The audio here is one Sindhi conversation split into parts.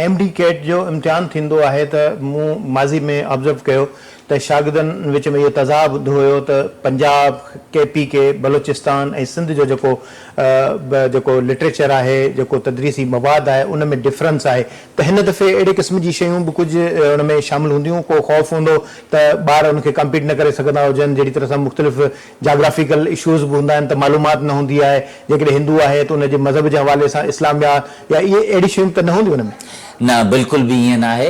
ايم ڊي ڪيٽ جو امتحان ٿيندو آهي ته مون ماضي ۾ آبزرو ڪيو ته شاگردن وچ ۾ اهو تضاد هيو ته Punjab, K P K, Balochistan ۽ Sindh جو جيڪو جيڪو لٽريچر آهي جيڪو تدريسي مواد آهي ان ۾ ڊفرنس آهي ته هن دفعي اهڙي قسم جي شيون به ڪجهه ان ۾ شامل هونديون ڪو خوف هوندو ته ٻار ان کي ڪمپيٽ نه ڪري سگهندا هجن جهڙي طرح سان مختلف جاگرافيڪل اشوز به هوندا آهن ته معلومات نه هوندي آهي جيڪڏهن هندو آهي ته ان جي مذهب جي حوالي سان اسلام يا يا اهي اهڙي شيون ته نه هونديون ان ۾. نه بلڪل به ائين ناهي.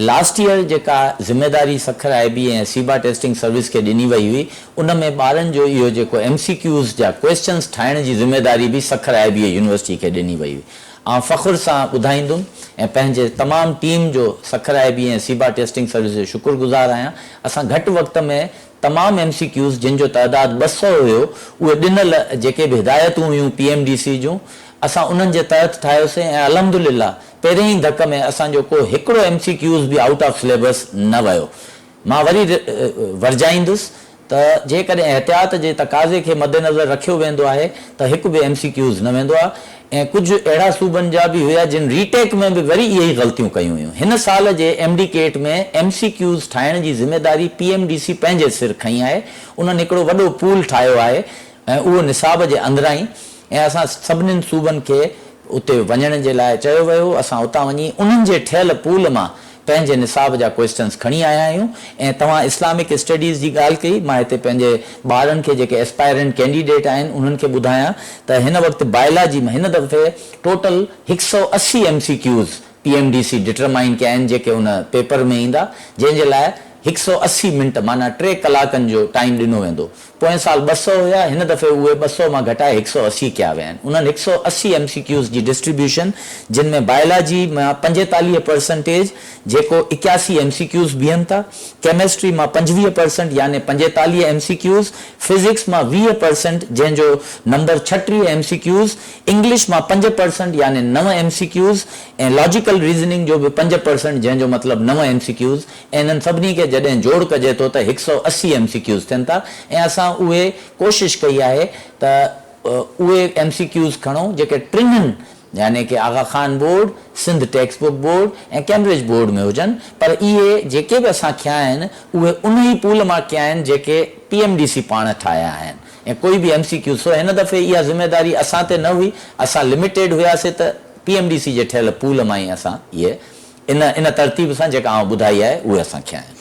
لاسٽ ييئر جيڪا ذميداري سکر آء بي ۽ سيبا ٽيسٽنگ سروس کي ڏني وئي هئي ان ۾ ٻارن جو اهو جيڪو ايم سي ڪيوز جا ڪوئسچنز ٺاهڻ جي ذميداري به سکر آء بي اي يونيورسٽي کي ڏني وئي هئي. آئون فخر سان ٻڌائيندم ۽ پنهنجي تمام ٽيم جو سکر آء بي ۽ سيبا ٽيسٽنگ سروس جو شڪر گذار آهيان اسان گهٽ وقت ۾ تمام ايم سي ڪيوز جن جو تعداد 200 هيو اهي ڏنل جيڪي به هدايتون هيون پي ايم ڊي سي جون اسان انهن جي تحت ٺاهيوسين ۽ الحمدلله پهرين ئي ڌڪ ۾ اسان جو ڪو هڪڙو ايم سي ڪيوز به آئوٽ آف سليبس نه ويو. مان وري ورجائيندس ته جيڪڏهن احتياط جي تقاضي کي مدنظر رکيو ويندو آهي ته هڪ به ايم سي ڪيوز نه ويندو آهي ۽ ڪجهه اهڙا صوبن جا به هيا جن ري ٽيڪ ۾ به وري اهي ئي غلطيون ڪيون هيون. هن سال جي M D CAT ۾ M C Qs ٺاهڻ جي ذميداري پي ايم ڊي سي پنهنجي سر کنئي آهي. انهن هڪڙو وڏو پول ٺاهيو آهي ۽ اهو نصاب جي اندران ئي ۽ اسان سڀنين صوبن کي اتي وڃڻ جي لاء چيو ويو هو. اسان اتان وڃي انهن جي ٺهيل پول مان پنهنجي نصاب جا ڪوئسچنز کڻي آيا آهيون ۽ توهان اسلامڪ اسٽڊيز جي ڳالهه ڪئي مان هتي پنهنجي ٻارن کي جيڪي اسپائرنٽ ڪينڊيڊيٽ آهن انهن کي ٻڌايان ته هن وقت بائلاجي ۾ هن دفعي total 180 M C Qs P M D C determine ڪيا آهن جيڪي ان پيپر ۾ ايندا جنهن جي لاء 180 منٽ معنيٰ ٽي ڪلاڪن جو ٽائيم ڏنو ويندو پوئين سال 200 هيا، هن دفعي اهي 200 مان گهٽائي 180 ڪيا ويا آهن. انهن 180 ايم سي ڪيوز جي ڊسٽريبيوشن جن ۾ بائلاجي مان 45 پرسنٽيج جيڪو 81 ايم سي ڪيوز بيهن ٿا، ڪيمسٽري مان 25 پرسنٽ يعني 45 ايم سي ڪيوز، فزڪس مان 20 پرسنٽ جنهن جو number 36 M C Qs, English مان 5 پرسنٽ يعني 9 M C Qs ۽ logical reasoning جو به 5 پرسنٽ جنهن جو مطلب 9 ايم سي ڪيوز ۽ انهن سڀني کي جڏهن جوڙ ڪجي ٿو ته 180 ايم سي ڪيوز ٿين ٿا ۽ اسان اهي ڪوشش ڪئي آهي ته اهي ايم سي ڪيوز کڻون جيڪي ٽنهن يعني ڪي Aga Khan board, Sindh text book board ۽ Cambridge board ۾ هجن پر اهي جيڪي به اسان کنيا آهن اهي انهي پول مان ڪيا آهن جيڪي پي ايم ڊي سي پاڻ ٺاهيا آهن ۽ ڪوئي به ايم سي ڪيوز سو هن دفعي اها ذميداري اسان تي نه هئي اسان لميٽيڊ هياسي ته پي ايم ڊي سي جي ٺهيل پول مان ئي اسان اهي ان ان ترتيب سان جيڪا آئون ٻڌائي آهي اهي اسان کنيا آهن.